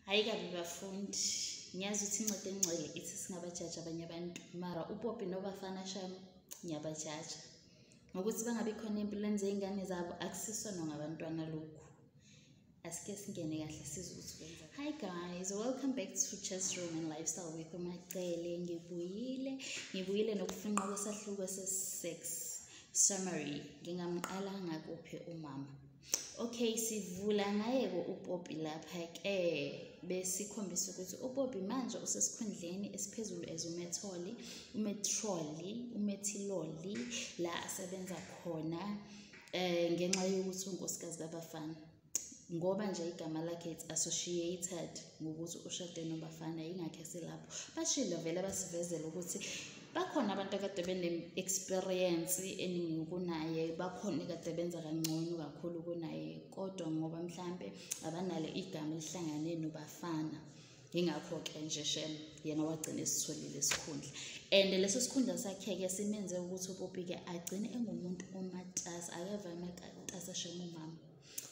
Hhayi kabi bafundi, ngiyazi ukuthi incwadi engcwele ithi singabajaji abanye abantu, mara uPoppy noBafana shame ngiyabajaja. Ngokuthi bangabi khona ey'mpilweni zey'ngane zabo akusisona ngabantwana lokhu. Asike singene kahle sizwe ukuthi kwenzani. Hi guys, welcome back to Chess Room and Lifestyle with uMacele. Ngibuyile nokufinqa kwesahluko se-6 summary. Ngingamqala ngakuphi umama? Okay, sivula ngaye-ke uPoppy lapha-ke besikhombisa ukuthi uPoppy manje usesikhundleni esiphezulu as uMethiloli la asebenza khona ngenxa yokuthi unkosikazi kaBafana. Ngoba nje igama lakhe it's associated ngokuthi ushade noBafana, yingakho eselapho. Bashilo vele basivezela ukuthi bakhona abantu akade bene-experience eningi kunaye, bakhona kade benza kangcono kakhulu kunaye, kodwa ngoba mhlampe abanalo igama elihlangane noBafana, yingakho-ke nje shem yena wagcina esitholile isikhundla. And leso sikhundla sakhe-ke simenze ukuthi uPoppy-ke agcine engumuntu omatasa, akeva ematasa shem umama.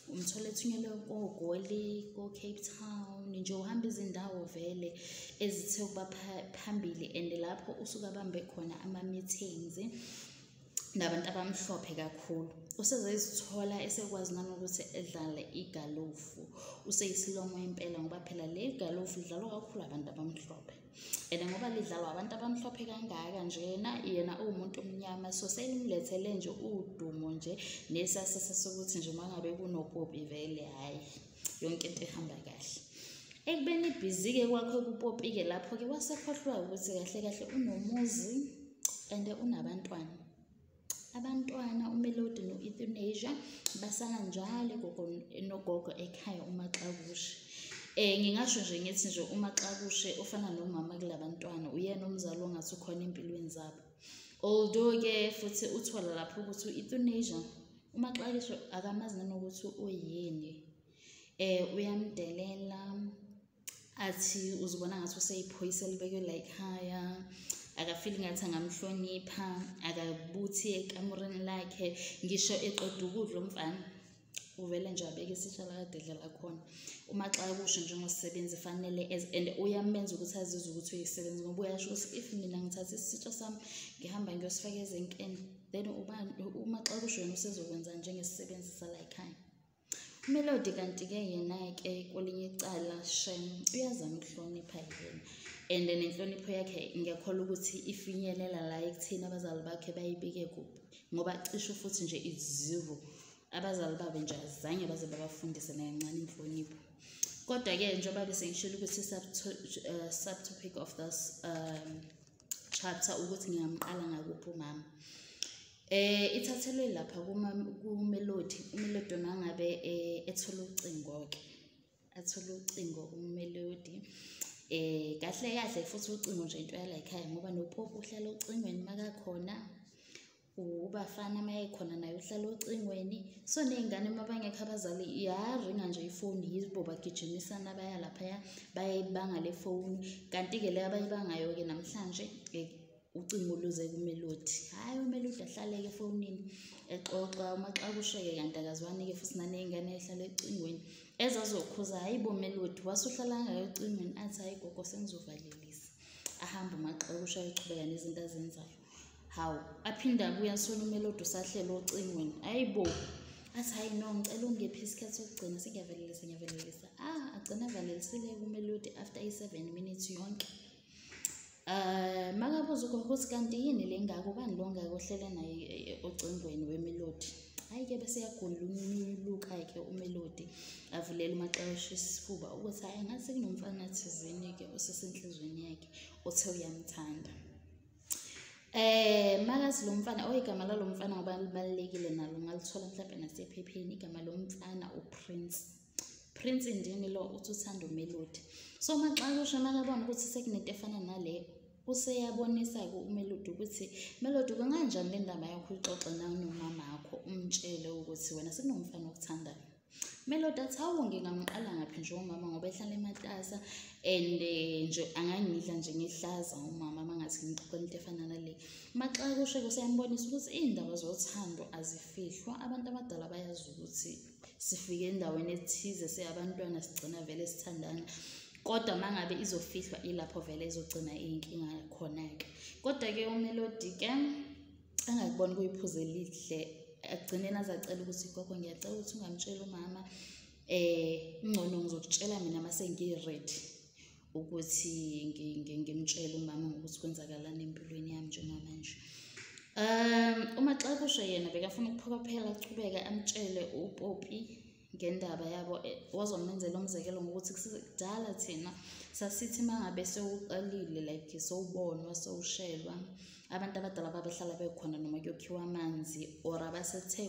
Umthola ethunyelwe koGoli, ko-Cape Town, nje uhamba izindawo vele ezithe ukuba phambili, and lapho usuke abambe khona ama-meetings nabantu abamhlophe kakhulu. Usezezithola esekwazi nanokuthi edlale igalofu, useyisilomo impela ngoba phela le galofu idlalwa kakhulu abantu abamhlophe. And ngoba lidlalwa abantu abamhlophe kangaka njena, yena uwumuntu omnyama, so selimlethele nje udumo nje nesasasa sokuthi nje uma ngabe kunoPoppy vele hhayi yonke into ihamba kahle. Ekubeni ibhizi-ke kwakhe kuPoppy-ke lapho-ke wasekhohlwa ukuthi kahle kahle unomuzi and unabantwana. Abantwana uMelody no-Euthanasia basala njalo nogogo ekhaya uMaxakushe. Ngingasho nje ngithi nje uMaxakushe ufana nomama kulabantwana, uyena umzali ongathi ukhona empilweni zabo. Although-ke futhi uthola lapho ukuthi u-Euthanasia uMaxakushe akamazi nanokuthi uyini. Uyamdelela athi uzibona ngathi useyiphoyisa elibekwe la ekhaya, akafili ngathi angamhlonipha, akabuthi ekamereni lakhe, ngisho eqeda ukudla umfana uvele nje abeke isitsha la kade edlela khona. UMaxakushe njengosisebenzi fanele and uyamenza ukuthi azizwe ukuthi uyisebenzi, ngoba uyasho ukuthi if mina ngithatha isitsha sami ngihamba ngiyosifaka ezinkeni, then uMaxakushe yena usezokwenza njengesisebenzi sala ekhaya. Melody kanti-ke yena-ke kwelinye icala shem uyazama ukuhlonipha yena, and nenhlonipho yakhe ngiyakholwa ukuthi ifinyelela la ekutheni abazali bakhe bayibike kuphi, ngoba cishe futhi nje it's zero. Abazali babe nje azange baze babafundise nakancane inhlonipho. Kodwa-ke njengoba bese ngishilo ukuthi subtopic of this chapter ukuthi ngingamqala ngakuphi umama. Ithathelwe lapha kuMelody. uMelody mangabe ethola ucingo-ke, athola ucingo uMelody. Kahle kahle futhi ucingo nje into yala ekhaya, ngoba noPoppy uhlala ocingweni makakhona, uBafana mayekhona naye uhlala ocingweni. So ney'ngane uma bangekho abazali iyaringa nje ifoni, yibo bagijimisana baya laphaya bayayibanga le foni. Kanti-ke le abayibangayo-ke namhlanje ucingo luze kuMelody. Hhayi uMelody ahlale-ke efonini exoxa, uMaxakushe-ke kanti akazwani-ke futhi naney'ngane ey'hlala ecingweni ezazokhuza, hhayi bo Melody wasuhlala kangaka ecingweni, athi hhayi gogo sengizovalelisa. Ahambe uMaxakushe ayochubeka nezinto azenzayo. Hawu, aphinde abuye asole uMelody usahleli ocingweni. Hhayi bo, athi hhayi no ngicela ungiphe isikhathi sokugcina sengiyavalelisa ngiyavalelisa. Agcina avalelisile-ke uMelody after i-7 minutes yonke. Makabuza ugogo ukuthi kanti yini le ngaka, ubani lo ngaka ohlele naye ocingweni weMelody. Hhayi-ke bese yagululuka-ke uMelody avulele uMaxakushe isifuba ukuthi hhayi ngathi kunomfana thizeni-ke osesenhlizweni yakhe othe uyamthanda. Makazi lo mfana, igama lalo mfana ngoba libalulekile nalo ngalithola mhlampe nasephepheni, igama lo mfana uPrince. Prince ndini lo uthi uthanda uMelody. So Maxakushe makabona ukuthi sekunento efana nale, useyabonisa-ke uMelody ukuthi Melody kunganjani le ndaba yakho uyixoxe nanomamakho, umtshele ukuthi wena sekunomfana okuthandayo. Melody athi hawu ngingamqala ngaphi nje umama ngoba ehlala ematasa and nje angangidla nje ngihlaza umama mangathi ngixoxela into efana nale. Maxakushe-ke useyambonisa ukuthi iy'ndaba zothando azifihlwa, abantu abadala bayazi ukuthi sifike endaweni ethize siyabantwana sigcina vele sithandana. Kodwa mangabe izofihlwa ilapho vele izogcina iyinkinga khona-ke. Kodwa-ke uMelody-ke angakuboni kuyiphuzu elihle, agcineni azacela ukuthi gogo ngiyacela ukuthi ungamtsheli umama, ngcono ngizokutshela mina mase ngi-ready ukuthi ngimtshele umama ngokuthi kwenzakalani empilweni yami njengamanje. UMaXakusha yena bekafuna ukuphokophela achubeke amtshele uPoppy ngendaba yabo. Wazomenzela umzekelo ngokuthi kudala thina sasithi mangabe sewuqalile like sewubonwa sewushelwa, abantu abadala babehlala bekhona noma kuyokhiwa amanzi or abasethe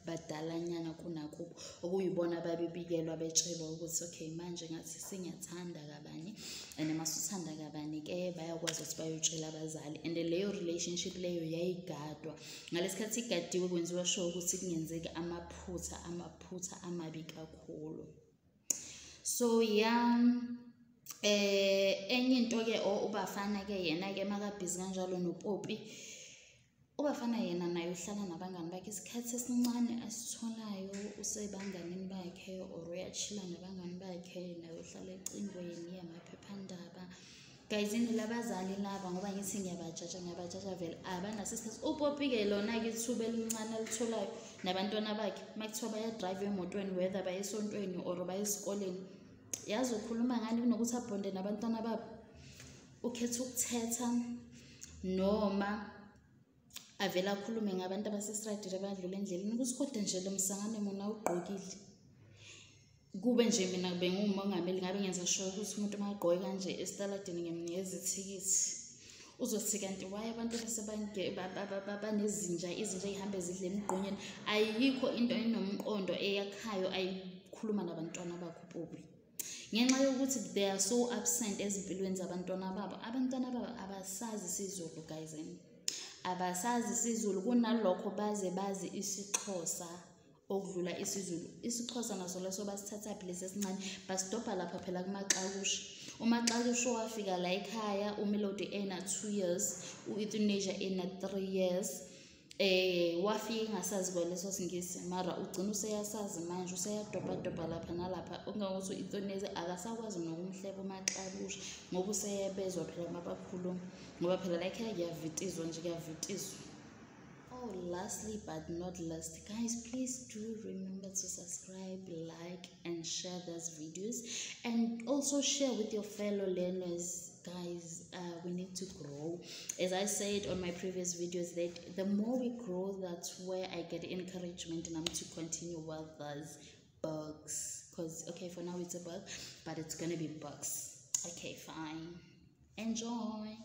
badalanyana kunakubo, okuyibona babebikelwa betshelwa ukuthi okay manje ngathi singiyathanda kabani, and masuthanda kabani-ke bayakwazi ukuthi bayotshela abazali. And leyo relationship leyo yayigadwa ngalesikhathi igadiwe, kwenziwa sure ukuthi kungenzeki amaphutha amabi kakhulu. So yeah, enye into-ke uBafana-ke yena-ke makabhizi kanjalo noPoppy, uBafana yena naye uhlala nabangani bakhe isikhathi esincane asitholayo usebanganini bakhe or uyachila nabangani bakhe, naye uhlala ecingweni yamaphephandaba. Guys, ini labazali laba ngoba ngithi ngiyabajaja vele abanaso isikhathi. UPoppy-ke lona-ke ithuba elincane alitholayo nabantwana bakhe makuthiwa bayadrayiva emotweni whether baye esontweni or baye esikoleni, yazi ukhuluma ngani kunokuthi abhonde nabantwana babo, ukhetha ukuthetha noma avele akhulume ngabantu abasesitradini abadlula endleleni ukuthi kodwa nje lo msangane mona ugqokile. Kube nje mina bengumongameli ngabe ngenza sure ukuthi umuntu makagqoke kanje esitaladini ngimnikeza ithikithi. Uzothi kanti why abantu banezinja, izinja ey'hambe zidle emgqonyeni. Ayikho into enomqondo eyakhayo ayikhuluma nabantwana bakho uPoppy, ngenxa yokuthi they are so absent ezimpilweni zabantwana babo. Abantwana babo abasazi isiZulu guys, abasazi isiZulu, kunalokho baze bazi isiXhosa okudlula isiZulu. IsiXhosa naso leso basithathaphi lesi esincane, basidobha lapha phela kuMaXakusha. UMaXakusha wafika la ekhaya uMelody ena 2 years, u-Euthanasia ena 3 years. Wafika engasazi kwaleso siNgisi, mara ugcina useyasazi manje, useyadobhadobha lapha nalapha, okungangokuthi u-Euthanasia akasakwazi nokumhleba uMaXakusha ngoba useyabezwa phela mabakhuluma, ngoba phela la ekhaya kuyavitizwa nje, kuyavitizwa. Oh, lastly but not least, guys, please do remember to subscribe, like and share these videos, and also share with your fellow learners. Guys, we need to grow. As I said on my previous videos, that the more we grow, that's where I get encouragement and I'm to continue with those books, because okay, for now it's a book, but it's gonna be books. Okay, fine, enjoy.